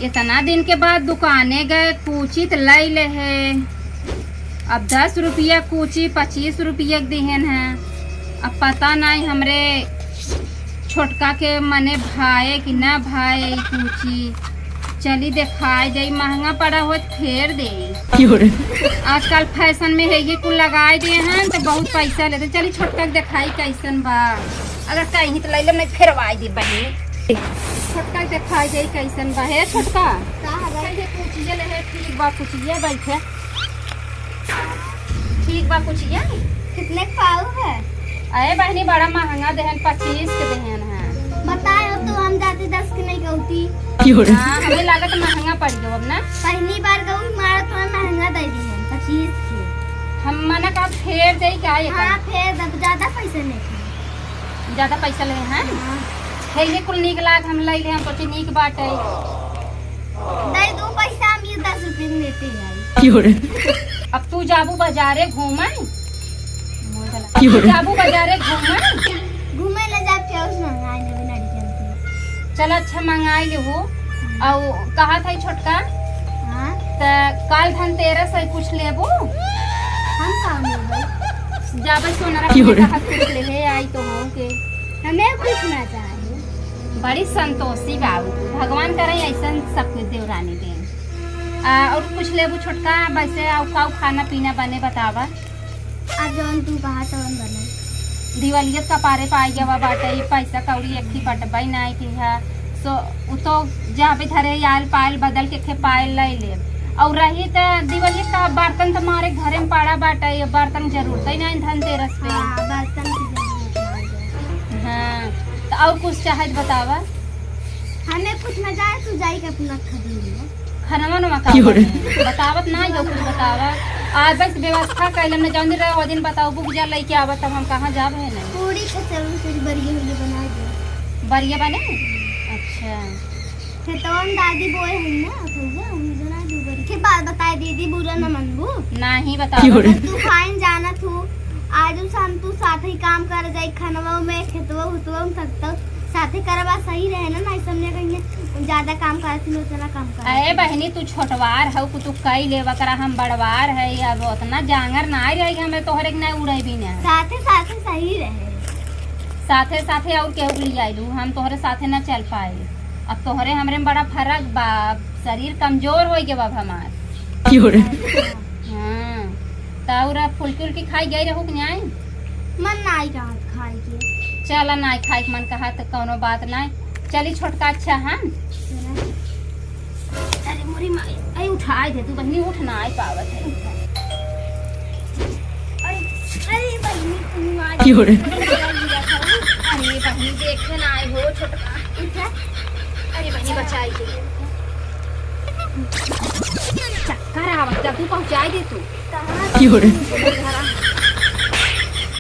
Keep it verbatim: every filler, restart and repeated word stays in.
इतना दिन के बाद दुकाने गए, कूची त लइ लेहे। अब दस रुपया कूची पच्चीस रुपया के दिहेन है। अब पता नाहीं हमरे छोटका के मने भाए कि ना भाए ई कूची। चली देखाइ जाई, महँगा पड़ा होत फेर देई। क्यों रे? आजकल फैशन में है ये कुल लगाइ देहेन त बहुत पैसा लेते। चली छोटका के देखाई कइसन बा। अगर कहीं त लइ लेब, नाहीं फेरवाइ देब बहिनी। छोटका के देखाइ जाई कइसन बा। हे छोटका, का है भाई? कइसे कुचिया लेहे? ठीक बा, कुचिया बैठे। ठीक बा, कुचिया। कितने के पाव है? अरे बहिनी, बड़ा महँगा देहेन, पच्चीस के देहेन है। बताए हो तो हम जाते दस के नहीं कहती। हाँ, हमें लागत महँगा पड़ गयो अब ना। पहली बार कहूँ, मारा थोड़ा महँगा दे देहेन, पच्चीस के। हम मना का फेर देई का ये हाँ, फेर दब, ज्यादा पैसा नहीं। ज्यादा पैसा लेहे हैं? हाँ। हे, ये कुल नीक लाग, हम लइ ले, हम सोचे नीक बाटे। दे दो पैसा, हम ये दस रुपये में लेते हैं। क्यों रे? अब तू जाबू बाजारे घूमे? क्यों रे? जाबू बाजारे घूमे? घूमे ले जाब, क्या उस मंगाइ लेबे लड़कियन से। चल अच्छा, मंगाइ लेबू। अउ कहा था छोटका? हाँ? त काल धनतेरस है, कुछ लेबू? हम का लेबे? जाबे सोनरा क्यों रे? कहा कुछ लेहे आई तो हो के। हमें कुछ ना चाहे। बड़ी संतोषी बाबू, भगवान करे ऐसन सबके देवरानी देन। आ, अउर कुछ लेबू छोटका? वैसे अउ का खाना पीना बने बतावा। अब जौन तू कहा तौन बने। दिवालियत कपारे पाइ गवा बाटे, ई पैसा कौड़ी एक ही बटबई नाहीं किहा। सो उ तो जाबे धरे आयल पायल बदल के खे पायल लइ लेब। अउर रही त दिवालियत का बर्तन त मारे घरे में पड़ा बाटे, ये बर्तन जरूरत ही नाहीं धनतेरस पे। हाँ, बर्तन की जरूरत नाहीं है। हाँ, त अउर कुछ चाहे त बतावा। हमें कुछ ना चाहे, तू जाई के अपना खरीद ले। खाना वाना का क्यों रे? बतावत ना, जो कुछ बतावा। आज बस व्यवस्था कैले में जौन दिन रहे, वो दिन बताओ, बुक जा लेके आवा, तब हम कहाँ जाब है ना। पूरी खचौड़ी फिर बरिये होली बना दे। बरिये बने? अच्छा। खेतवन दादी बोए है ना, तो वो हम बना दू बरिये। के बात बताए दीदी, बुरा न मनबू। नहीं बताओ। क्यों रे? तू खाइन जानत हूँ, आज शाम तू साथ ही काम कर जाई, खनवा में, खेतवा उतवा में, सब तो साथे करबा सही रहे ना, नाहीं समझे कहीं ज्यादा काम करत ही, उतना काम करत अरे ही। बहिनी, तू छोटवार हऊ, कुछ तू कई लेवा करा, हम बड़वार है, अब उतना जांगर नाहीं रहे कि हमें तोहरे के नाहीं उड़े भी ना। साथे साथे सही रहे। साथे साथे और केहू के लिए आइलू, हम तोहरे साथे ना चल पाए। अब तोहरे हमरे में बड़ा फर्क बा, अब शरीर कमजोर हो गया अब हमार। क्यों रे? हाँ, त और अब फुल्की उल्की खाई गई रहू कि नाहीं? मन नाहीं कहत खाए के। चला, नाहीं खाए के मन कहत त कौनो बात नाहीं। चली छोटका, अच्छा हम। अरे मोरी माई, अरे उठाए दे तू बहिनी, उठ नाहीं पावत है। अरे, अरे बहिनी, तू आज क्यों रे? अरे बहिनी, देखे नाहीं हो छोटका। उठा। अरे बहिनी, बचाई दे। चक्कर आवत, जल्दी पहुँचाई दे तू। कहाँ? क्यों रे?